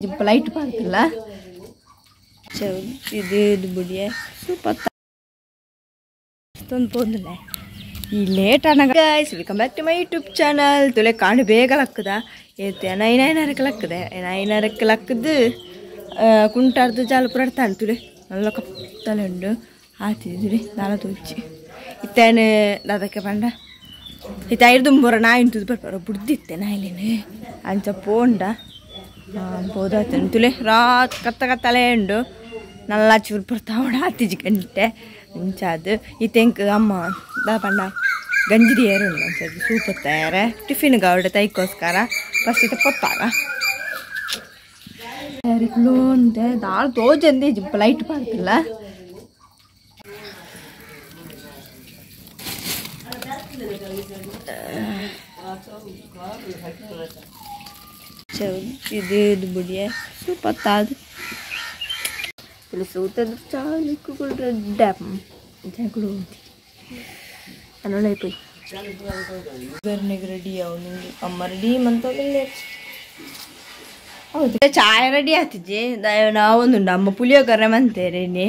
Light ಪಾಡ್ತಿಲ್ಲ ಇದು ಇದು ಬುಡಿಯೆ super ಪೋಂದಿಲ್ಲ ಈ ಲೇಟ್ ಆನಾಗ. Guys welcome back to my YouTube channel. ತುಲೆ ಕಾಣು ಬೇಗ ಲಕ್ಕದ ಏತೆ ನೈನರಕ್ಕೆ ಲಕ್ಕದೆ ನೈನರಕ್ಕೆ ಲಕ್ಕದು ಕುಂಟಾರ್ದು ಜಾಲು ಪುರಾಡ್ತಾನೆ ತುಲೆ ನಲ್ಲ ಕತ್ತಲೆ ಉಂಡು ಆತಿದ್ರಿ ದಾಲ ತೋಚಿ ಇತ್ತೇನೆ ದಾದಕ್ಕೆ ಪಂಡ ಇತ್ತ ಐದು ನಾಯಿ ಉಂಟು ಬರ್ಪಾರ ಬುಡ್ದಿತ್ತೆ ನಾಯಿಲೇನೆ ಅಂಚ ಪೋಂಡ ಪೋದಾತೇನೆ ತುಲೆ ರಾತ್ ಕತ್ತ ಕತ್ತಲೆ ಉಂಡು ನಲ್ಲ ಚೂರು ಬರ್ತಾವಡ ಆತಿಜಿ ಗಂಟೆ ಅಂಚಾದು ಈ ತೆಂಕ್ ಅಮ್ಮ ದಾ ಪಂಡ ಗಂಜಿರಿ ಏರುಂಡು ಅಂಚದು ಸೂಪ್ ತಯಾರ ಟಿಫಿನ್ ಗಾವಡೆ ತೈಕೋಸ್ಕರ ಫಸ್ಟ್ ಇತ್ತ ಪೊತ್ತಾಗ ಲೋಂದೆ ದಾಲ್ ತೋಜಂದೆ ಲೈಟ್ ಪಾಡ್ತಿಲ್ಲ. ಇದು ಇದು ಬುಡಿಯೆ ಸೂಪರ್ ತಾದು ರೆಡಿ ಅಮ್ಮ ರೆಡಿ ಮಂತ ಹೌದು ಚಾಯ್ ರೆಡಿ ಆತಿಜಿ ನಾವೊಂದುಂಡು ಅಮ್ಮ ಪುಳಿಯೋಗರೆ ಮಂತೇರೆ ಇನ್ನಿ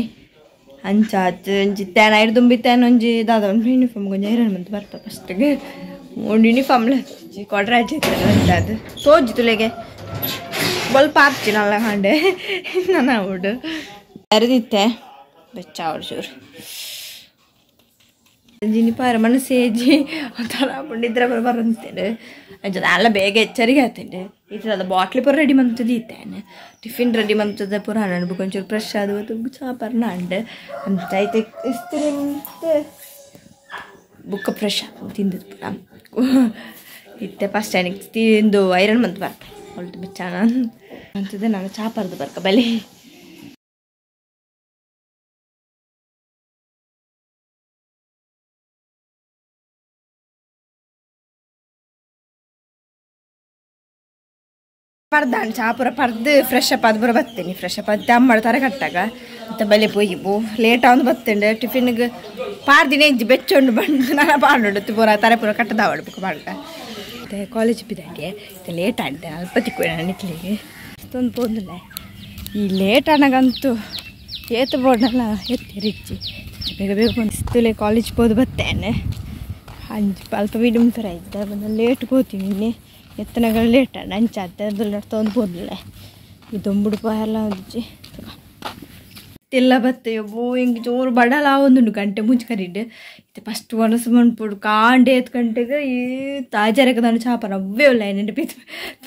ಅಂಚಾತು ಒಂಜಿ ತೇನ ಐದು ತುಂಬಿತ್ತೇನ ಒಂಜಿ ದಾದ ಒಂದು ಯೂನಿಫಾರ್ಮ್ ಕೊಂಚ ಐರನ್ ಮಂತ್ ಬರ್ತ ಫಸ್ಟ್ಗೆ ಒಂದು ಯೂನಿಫಾರ್ಮ್ ಕೊಡ್ರಾಜ್ ಅದು ತೋಜಿ ತುಲೆಗೆ ಬಲ್ಪ ಆಪ್ಚಿ ನಲ್ಲ ಹಾಂಡೆ ನನ್ನ ಉಡು ಅರಿದಿತ್ತೆ ಬೆಚ್ಚ ಚೂರು ಜಿನಿಪಾರ ಮನಸ್ಸೇಜಿ ಒಂಥರ ನಿದ್ರೆ ಬರಂತೇನೆ ಅಂಚ ಅಲ್ಲ ಬೇಗ ಎಚ್ಚರಿಗೆ ಆತೇನೆ ಈ ಥರದ ಬಾಟ್ಲಿ ಪೂರ ರೆಡಿ ಮಂತದ್ದು ಇತ್ತೇನೆ ಟಿಫಿನ್ ರೆಡಿ ಮಂತದ ಪೂರ ಹಣ್ಣು ಒಂಚೂರು ಫ್ರೆಶ್ ಆದ ಚಾ ಪರ್ನ ಅಂಡ್ ಅಂತ ಐತೆ ಇಸ್ತ್ರಿ ಬುಕ್ಕ ಫ್ರೆಶ್ ತಿಂದದ್ದು ಪೂರ ಇತ್ತೆ ಫಸ್ಟ್ ಟೈನಿಗೆ ತಿಂದು ಐರನ್ ಮಂತ್ ಬರ್ತೆ ಒಳ್ಳೆ ಬೆಚ್ಚಾನ ಅಂತದೆ ನಾನು ಚಾ ಪರ್ದು ಬರ್ಕ ಬಲಿ ಪರ್ದಾನ್ ಚಾ ಪೂರ ಪರ್ದು ಫ್ರೆಶ್ ಅಪ್ ಅದು ಪೂರ ಬರ್ತೀನಿ ಫ್ರೆಶ್ ಅಪ್ ಅದು ಅಮ್ಮ ತರ ಕಟ್ಟಾಗ ಮತ್ತೆ ಬಲೆ ಪೋಯಿ ಬೋ ಲೇಟ್ ಆವೊಂದು ಬತ್ತುಂಡು ಟಿಫಿನ್ಗೆ ಪಾರ್ದಿನ ಇಜ್ಜಿ ಬೆಚ್ಚೊಂಡು ಬಂದು ನಾನು ಪಾಡುಂಡು ಪೂರ ತರೆ ಪೂರ ಕಟ್ಟದಾವಡು ಬುಕ್ ಪಾಡ್ಕ ಮತ್ತೆ ಕಾಲೇಜ್ ಬಿದ್ದಾಗೆ ಇದು ಲೇಟ್ ಆಗಿದೆ ಅಲ್ಪ ತಿಕ್ಕು ನಾನು ಅಷ್ಟೊಂದು ಪೋಂದಿಲ್ಲ ಈ ಲೇಟ್ ಆನಾಗಂತೂ ಏತು ಬೋರ್ಡಲ್ಲ ಎತ್ತಿರಿಚ್ಚಿ ಬೇಗ ಬೇಗ ಬಂದು ಕಾಲೇಜ್ ಪೋದು ಬತ್ತೇನೆ ಅಂಜು ಅಲ್ಪ ವಿಡುಂಪರ ಇದ್ದ ಬಂದು ಲೇಟ್ ಹೋಗ್ತೀನಿ ಇನ್ನೇ ಎತ್ತನಗಳು ಲೇಟ್ ಅಂಚಾತೆ ಅದ್ರಲ್ಲಿ ಬೋದ್ಲೆ ಇದೊಂಬುಡು ಎಲ್ಲ ಅಜ್ಜಿ ತೆಲ್ಲ ಬತ್ತೆ ಒಬ್ಬೋ ಹಿಂಗೆ ಜೋರು ಬಡಲ ಒಂದುಂಡು ಗಂಟೆ ಮುಂಚೆ ಕರೀಡು ಇದು ಫಸ್ಟ್ ಒಣಸು ಮಣ್ಪುಡು ಕಾಂಡೆ ಎತ್ತು ಗಂಟೆಗೆ ಈ ತಾಜಾರಕದಾನು ಚಾಪನ ಅವೇ ಉಲ್ಲ ನೆನಪು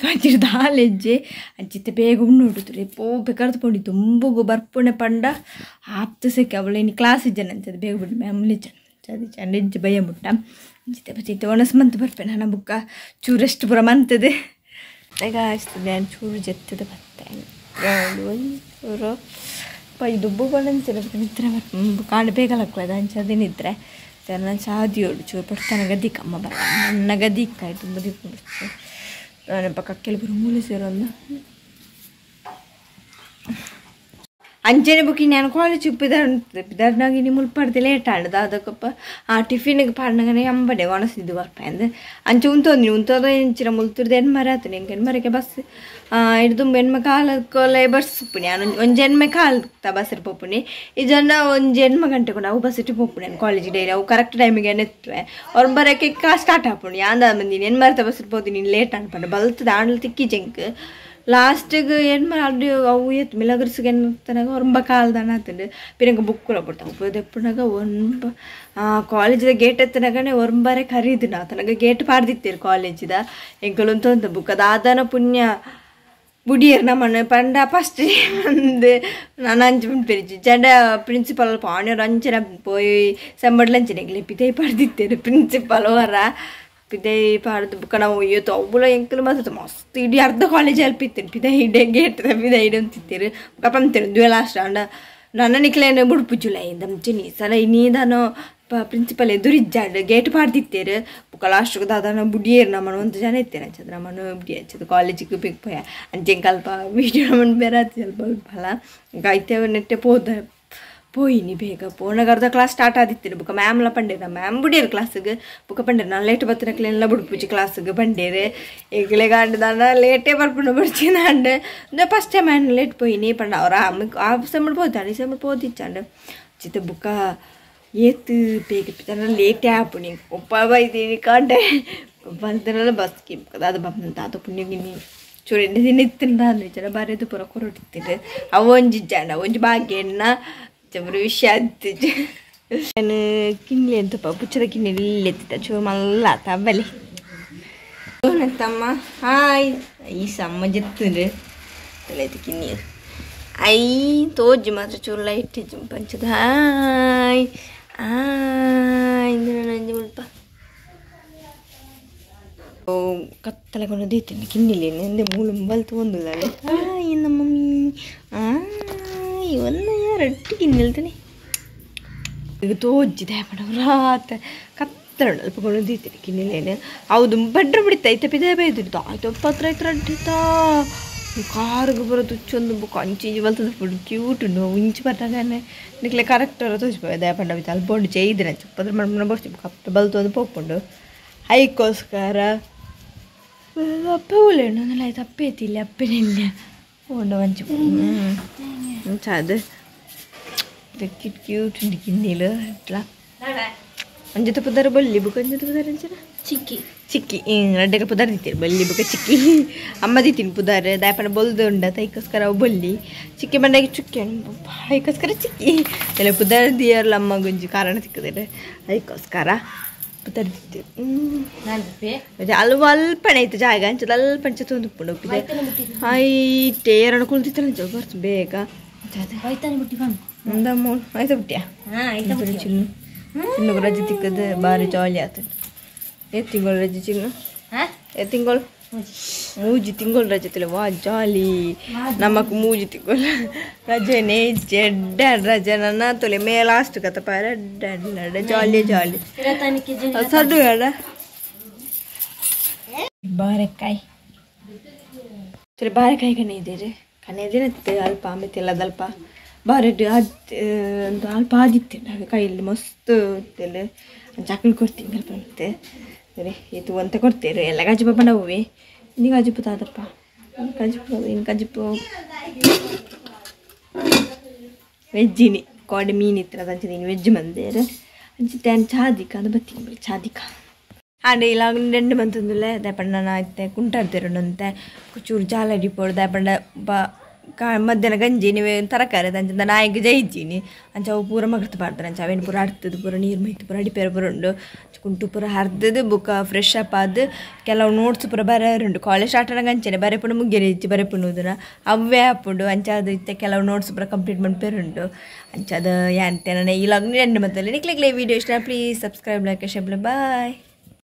ಪಂಚಿರು ದಾಲೆಜ್ಜೆ ಅಂಚಿತ್ತೆ ಬೇಗ ಉಣ್ಣುಡುತ್ರಿ ಪೋ ಬೇಕಾರ್ದು ಪೋಂಡಿ ತುಂಬುಗು ಬರ್ಪುಣೆ ಪಂಡ ಆಪ್ತ ಸೆಕೆ ಅವಳು ಇನ್ನು ಕ್ಲಾಸ್ ಇಜ್ಜನ ಅಂಚದು ಬೇಗ ಬಿಡು ಮ್ಯಾಮ್ ಇಜ್ಜನ ಅದು ಚಂದ ಭಯ ಮುಟ್ಟ ಅಂಚಿತ್ತೆ ಬಚ್ಚಿತ್ತೆ ಒಣಸು ಮಂತ್ ಬರ್ಪೆ ನನ್ನ ಬುಕ್ಕ ಚೂರಷ್ಟು ಪುರ ಮಂತದೆ ಈಗ ಅಷ್ಟು ನಾನು ಚೂರು ಜತ್ತದ ಬತ್ತೆ ಒಂಚೂರು ಪೈ ದುಬ್ಬು ಬಂದಂಚಿಲ್ಲ ನಿದ್ರೆ ಕಾಡು ಬೇಗ ಲಕ್ಕದ ಅಂಚದೆ ನಿದ್ರೆ ನಾನು ಸಾದಿಯೋಡು ಚೂರು ಪಡ್ತಾನ ಗದಿಕಮ್ಮ ಬರ ನನ್ನ ಗದಿಕ್ಕ ತುಂಬ ದಿಕ್ಕು ನನ್ನ ಪಕ್ಕಕ್ಕೆ ಬರೋ ಮೂಲೆ ಸೇರೋಲ್ಲ ಅಂಚನೆ ಬುಕ್ಕಿ ನಾನು ಕಾಲೇಜ್ ಪಿದಾರ್ನಾಗ ಇನಿ ಮುಲ್ಪಾಡ್ದೆ ಲೇಟ್ ಆಂಡದ ಅದಕ್ಕಪ್ಪ ಆ ಟಿಫಿನ್ಗೆ ಪಾಡ್ನಾಗನೆ ಅಂಬಡೆ ಒಣಸಿದ್ದು ಬರ್ಪ ಅಂದೆ ಅಂಚೆ ಉಂತೊಂದಿನಿ ಉಂತೋದ ಎಂಚಿನ ಮುಲ್ತುರ್ದು ಎನ್ಮರ ಆತನೆ ಎಂಕ ಎನ್ಮರಕ್ಕೆ ಬಸ್ ಹಿಡ್ದುಂಬ ಎನ್ಮ ಕಾಲಕ್ಕೊಲೆ ಬಸ್ ಉಪ್ಪುನಿ ನಾನು ಒಂಜಿ ಎನ್ಮೆ ಕಾಲ್ತ ಬಸ್ ಪೋಪುನಿ ಈ ಜನ ಒಂಜಿ ಎನ್ಮ ಗಂಟೆ ಕೊಂಡು ಅವು ಬಸ್ ಇಟ್ಟು ಪೋಪುನಿ ನಾನು ಕಾಲೇಜ್ ಡೈಲಿ ಅವು ಕರೆಕ್ಟ್ ಟೈಮಿಗೆ ಎತ್ವೆ ಅವ್ರು ಬರೋಕ್ಕೆ ಕಾ ಸ್ಟಾರ್ಟ್ ಆಪುಣಿ ಯಾಂದ ಬಂದೀನಿ ಎನ್ಮರತ ಬಸ್ ಪೋತೀನಿ ಲೇಟ್ ಅನ್ಪಂಡು ಬಲ್ತದ ಆಂಡ್ಲ ತಿಕ್ಕಿ ಜಂಕ್ ಲಾಸ್ಟಿಗೆ ಏನು ಮಾಡಿ ಅವು ಎತ್ತು ಮಿಲಗರ್ಸಿಗೆ ತನಕ ಒರಂಬ ಕಾಲ್ದಾನ ಆತಂಡು ಪಿನಂಗೆ ಬುಕ್ಕುಲ ಬಿಡ್ತಾವೆ ದೆಪ್ಪುನಾಗ ಒಂಬ ಕಾಲೇಜಿದ ಗೇಟ್ ಎತ್ತನಾಗನೆ ಒರಂಬಾರೆ ಖರೀದು ನಾ ತನಗ ಗೇಟ್ ಪಾಡ್ದಿತ್ತೀರಿ ಕಾಲೇಜಿದ ಎಂಕಲುಂತ ಬುಕ್ ಅದಾದನ ಪುಣ್ಯ ಬುಡಿಯರ್ ನಮ್ಮನ್ನು ಪಂಡ ಫಸ್ಟ್ வந்து ನಾನು ಅಂಚು ಪೆರಿಚಿ ಚಂಡ ಪ್ರಿನ್ಸಿಪಾಲ್ ಪಾಣಿಯವ್ರು ಅಂಚನ ಪೋಯಿ ಸಂಬಡ್ಲಂಚನೆ ಎಂಕ್ಲೆ ಪಿತೈ ಪಾಡ್ದಿತ್ತೇರು ಪ್ರಿನ್ಸಿಪಾಲ್ ಅವರ ಪಿದೈ ಪಾಡ್ದು ಬುಕ್ಕ ನಾವು ಅಯ್ಯೋ ಅವ್ಲ ಎಂಕಲು ಮಾತ್ರ ಮಸ್ತ್ ಇಡೀ ಅರ್ಧ ಕಾಲೇಜ್ ಅಲ್ಪ ಇತ್ತೇನೆ ಪಿದೈ ಇಡೆ ಗೇಟ್ ಪಿದೈ ಇಡೆ ಅಂತಿತ್ತೀರು ಕಪಂತೇನೆ ದ್ವೇ ಲಾಸ್ಟ್ ಅಂಡ ನನ್ನ ನಿಕ್ಲೇನು ಬುಡ್ಪುಜುಲ ಇಂದಂಚಿನಿ ಸಲ ನೀದಾನು ಪ್ರಿನ್ಸಿಪಲ್ ಎದುರಿಜ್ಜಾಡು ಗೇಟ್ ಪಾಡ್ದಿತ್ತೇರು ಬುಕ್ಕ ಲಾಸ್ಟ್ ದಾದಾನ ಬುಡಿಯೇರು ನಮ್ಮನ್ನು ಒಂದು ಜನ ಇತ್ತೇನೆ ಅಂಚದ ನಮ್ಮನ್ನು ಬುಡಿ ಹಚ್ಚದು ಕಾಲೇಜಿಗೆ ಬೇಕು ಪೋಯ ಅಂಚೆ ಅಲ್ಪ ವೀಡಿಯೋ ನಮ್ಮನ್ನು ಬೇರೆ ಸ್ವಲ್ಪ ಅಲ್ಲ ಐತೆ ನೆಟ್ಟೆ ಪೋದ ಪೋಯಿನಿ ಬೇಗ ಪೋನಗರ್ದ ಕ್ಲಾಸ್ ಸ್ಟಾರ್ಟ್ ಆದಿತ್ತಿನ ಬುಕ್ಕ ಮ್ಯಾಮ್ಲ ಪಂಡೇರ ಮ್ಯಾಮ್ ಬುಡಿಯರು ಕ್ಲಾಸಿಗೆ ಬುಕ್ಕ ಪಂಡೇರು ನಾನು ಲೇಟ್ ಬತ್ತಿನಕ್ಲೆಲ್ಲ ಬುಡ್ಪುಜಿ ಕ್ಲಾಸಿಗೆ ಬಂಡೇರು ಈಗಲೇ ಗಾಂಡು ದಾನ ಲೇಟೇ ಬರ್ಪುಂಡು ಬುಡ್ಚಿನ ಅಂಡೆ ಫಸ್ಟ್ ಟೈಮ್ ಆ್ಯಂಡ್ ಲೇಟ್ ಪೋಯಿನಿ ಪಂಡ ಅವ್ರ ಆ ಸೆಂಬಡ್ ಪೋತಾಂಡು ಈ ಸೆಂಬಡ್ ಪೋದಿಚ್ಚಾಂಡು ಚಿತ್ತ ಬುಕ್ಕ ಏತು ಬೇಗ ಲೇಟೇ ಆಪುಣಿ ಒಪ್ಪ ಬೈದೀನಿ ಕಾಂಡೆ ಬಂತನಲ್ಲ ಬಸ್ ಅದು ದಾದ ಪುಣ್ಯಗಿನಿ ಚೂರು ಎಣ್ಣೆ ದಿನ ಇತ್ತಿನ ವಿಚಾರ ಬಾರಿದು ಪೂರ ಕೊರಟಿತ್ತಿದ್ದು ಅವು ಒಂಜಿ ಜಾಣ ಒಂಜಿ ಭಾಗ್ಯ ಎಣ್ಣ ಚೂರು ವಿಷಯ ಆತಿಜ್ಜಿ ನಾನು ಕಿನ್ಲಿ ಅಂತಪ್ಪ ಪುಚ್ಚದ ಕಿನ್ನಿ ಇಲ್ಲಿ ಎತ್ತಿದ್ದ ಚೂರು ಮಲ್ಲ ತಬ್ಬಲಿ ತಮ್ಮ ಹಾಯ್ ಈ ಸಮ್ಮ ಜೆತ್ತುಂಡು ತಲೆ ಕಿನ್ನಿ I ತೋಜಿ ಮಾತ್ರ ಚೂರು ಲೈಟ್ ಪಂಚದ ಹಾಯ್ ಆಯ್ ನಂಜಿ ಮುಲ್ಪ ಕತ್ತಲೆ ಕೊಂಡು ದೀತೀನಿ ಕಿನ್ನಿಲಿ ಎಂದೆ ಮೂಲು ಬಲ್ತು ಒಂದುಲ್ಲ ಹಾಯ್ ನಮ್ಮ ಮಮ್ಮಿ ಆಯ್ ಒಂದ ರೊಟ್ಟಿ ಕಿನ್ನಿಲ್ತಾನೆ ಈಗ ತೋಜಿದೆ ರಾತ ಕತ್ತಲೆ ಅಲ್ಪ ಕೊಂಡು ದೀತೀನಿ ಕಿನ್ನಿಲೇನು ಹೌದು ಬಡ್ರ ಬಿಡಿತ ಐತೆ ಪಿದೆ ಬೈದಿರ್ತು ಆಯ್ತು ಪತ್ರ ಐತೆ ರಡ್ಡಿತಾ ಕಾರ್ಗೆ ಬರೋದು ಚಂದ ಬುಕ್ ಅಂಚಿ ಬಲ್ತದ ಫುಡ್ ಕ್ಯೂಟ್ ಉಂಡು ಇಂಚು ಬರ್ತಾನೆ ನಿಕ್ಲೆ ಕರೆಕ್ಟ್ ತೋಚಿಪೋ ದಯಪಂಡ ಬಿತ್ತು ಅಲ್ಲಿ ಬೋಂಡು ಚೈದಿನ ಚಪ್ಪದ್ರ ಮಣ್ಣ ಬೋಡ್ಚಿ ಕಪ್ಪ ಬಲ್ತು ಒಂದು ಪೋಪುಂಡು ಐಕೋಸ್ಕರ ಅಪ್ಪೆ ಉಳ್ಳೇನು ಒಂದಲ್ಲ ಆಯ್ತು ಅಪ್ಪೆ ಐತಿಲ್ಲ ಅಪ್ಪೆನಿಲ್ಲ ಉಂಡು ಮಂಚು ಅದು ಕ್ಯೂಟ್ ಕ್ಯೂಟ್ ಉಂಡು ಕಿನ್ನಿಲು ಇಟ್ಲ ಅಂಜತ ಪುದಾರ ಬಲ್ಲಿ ಬುಕ್ ಅಂಜತ ಪುದಾರ ಅಂಚನ ಚಿಕ್ಕಿ ಚಿಕ್ಕಿ ರಡ್ಡೆಗೆ ಪುದಾರ್ ದಿತ್ತೀರಿ ಬಲ್ಲಿ ಬುಕ್ಕ ಚಿಕ್ಕಿ ಅಮ್ಮ ದಿತ್ತೀನಿ ಪುದಾರ್ ದಾಯಪಣ ಬೊಲ್ದು ಉಂಡ ತೈಕೋಸ್ಕರ ಅವು ಬಲ್ಲಿ ಚಿಕ್ಕಿ ಬಂಡಾಗಿ ಚುಕ್ಕಿ ಐಕೋಸ್ಕರ ಚಿಕ್ಕಿ ಎಲ್ಲ ಪುದಾರ್ ದಿಯರ್ಲ ಅಮ್ಮ ಗುಂಜಿ ಕಾರಣ ಸಿಕ್ಕದಿರ ಐಕೋಸ್ಕರ ಪುದಾರ್ ದಿತ್ತೀರಿ ಅಲ್ವ ಅಲ್ಪಣೆ ಐತೆ ಜಾಗ ಅಂಚದ ಅಲ್ಪ ಅಂಚ ತೊಂದು ಉಪ್ಪಿದೆ ಐಟೆ ಎರಡು ಕುಳ್ತಿತ್ತಲ್ಲ ಬರ್ತು ಬೇಗ ಆಯ್ತು ಬಿಟ್ಟಿಯಾ ಚಿನ್ನು ಚಿನ್ನಗ ರಜೆ ತಿಕ್ಕದು ಭಾರಿ ಜಾಲಿ ಆತು ಏ ತಿಂಗಳು ರಜೆ ಚಿನ್ನು ಏ ತಿಂಗಳು ಮೂಜಿ ತಿಂಗಳು ರಜೆ ತಿಲ್ಲ ವಾ ಜಾಲಿ ನಮಕ್ ಮೂಜಿ ತಿಂಗಳು ರಜೆನೇ ಜೆಡ್ಡ ರಜೆ ನನ್ನ ತೊಲೆ ಮೇ ಲಾಸ್ಟ್ ಕತ್ತಪ್ಪ ರೆಡ್ಡ ಜಾಲಿ ಜಾಲಿ ಸಡ್ಡು ಬೇಡ ಬಾರೆಕಾಯಿ ಸರಿ ಬಾರೆಕಾಯಿ ಕಣೆ ಇದ್ದೀರಿ ಕಣೆ ಇದ್ದೀರ ಅಲ್ಪ ಆಮೇಲೆ ಅಲ್ಪ ಬಾರೆಡ್ ಅದು ಅಲ್ಪ ಆದಿತ್ತೆ ಕೈಯಲ್ಲಿ ಮಸ್ತ್ ಇತ್ತೆಲ್ಲ ಚಕ್ಲಿ ಕೊಡ್ತೀನಿ ಅಲ್ಪ ಮತ್ತೆ ಸರಿ ಇದು ಅಂತ ಕೊಡ್ತೀರಿ ಎಲ್ಲ ಗಜಿಪ ಬಂಡವುವೆ ಇನ್ನು ಗಜಿಪ ತಾದಪ್ಪ ಗಜಿಪ ಇನ್ನು ಗಜಿಪ ವೆಜ್ಜಿನಿ ಕೋಡೆ ಮೀನು ಇತ್ತು ಅದಂಚಿನ ಇನ್ನು ವೆಜ್ ಮಂದೇರು ಅಂಚಿ ತ್ಯಾನ್ ಚಾದಿಕ ಅದು ಬತ್ತೀನಿ ಚಾದಿಕ ಆಂಡ ಇಲ್ಲ రెండు ಮಂತಂದುಲೆ ದಾಪಂಡ ಐತೆ ಕುಂಟಾಡ್ತಿರೋಣಂತೆ ಚೂರು ಜಾಲಡಿ ಪೋಡು ದಾಪಂಡ ಬ ಮಧ್ಯಾಹ್ನ ಗಂಜಿ ನೀವೇ ತರಕಾರಿ ಅಂಚ ನಾಯಿಗೆ ಜೈಜಿನಿ ಅಂಚ ಅವು ಪೂರ ಮಗರ್ತು ಪಾಡ್ತಾರೆ ಅಂಚ ಅವೇನು ಪೂರ ಅಡ್ತದ್ದು ಪೂರ ನೀರು ಮೈತು ಪೂರ ಅಡಿಪೇರು ಪೂರ ಉಂಡು ಕುಂಟು ಪೂರ ಹರಿದದು ಬುಕ್ಕ ಫ್ರೆಶ್ ಅಪ್ ಆದ್ ಕೆಲವು ನೋಟ್ಸ್ ಪೂರ ಬರೆಯುಂಡು ಕಾಲೇಜ್ ಸ್ಟಾರ್ಟ್ ಆಗ ಅಂಚನೆ ಬರೆಪುಂಡು ಮುಗಿಯರೆ ಇಚ್ಚಿ ಬರೆಪುಂಡು ಅವೇ ಆಪುಂಡು ಅಂಚ ಅದು ಇತ್ತೆ ಕೆಲವು ನೋಟ್ಸ್ ಪೂರ ಕಂಪ್ಲೀಟ್ ಮನ್ಪೇರುಂಡು ಅಂಚ ಅದು ಯಾಂತೆ ನನ್ನ ಈ ಲಾಗ್ రెండు ಮತ್ತೆ ನಿಕ್ಲಿಕ್ಲೆ ವಿಡಿಯೋ ಇಷ್ಟ please subscribe like share bye.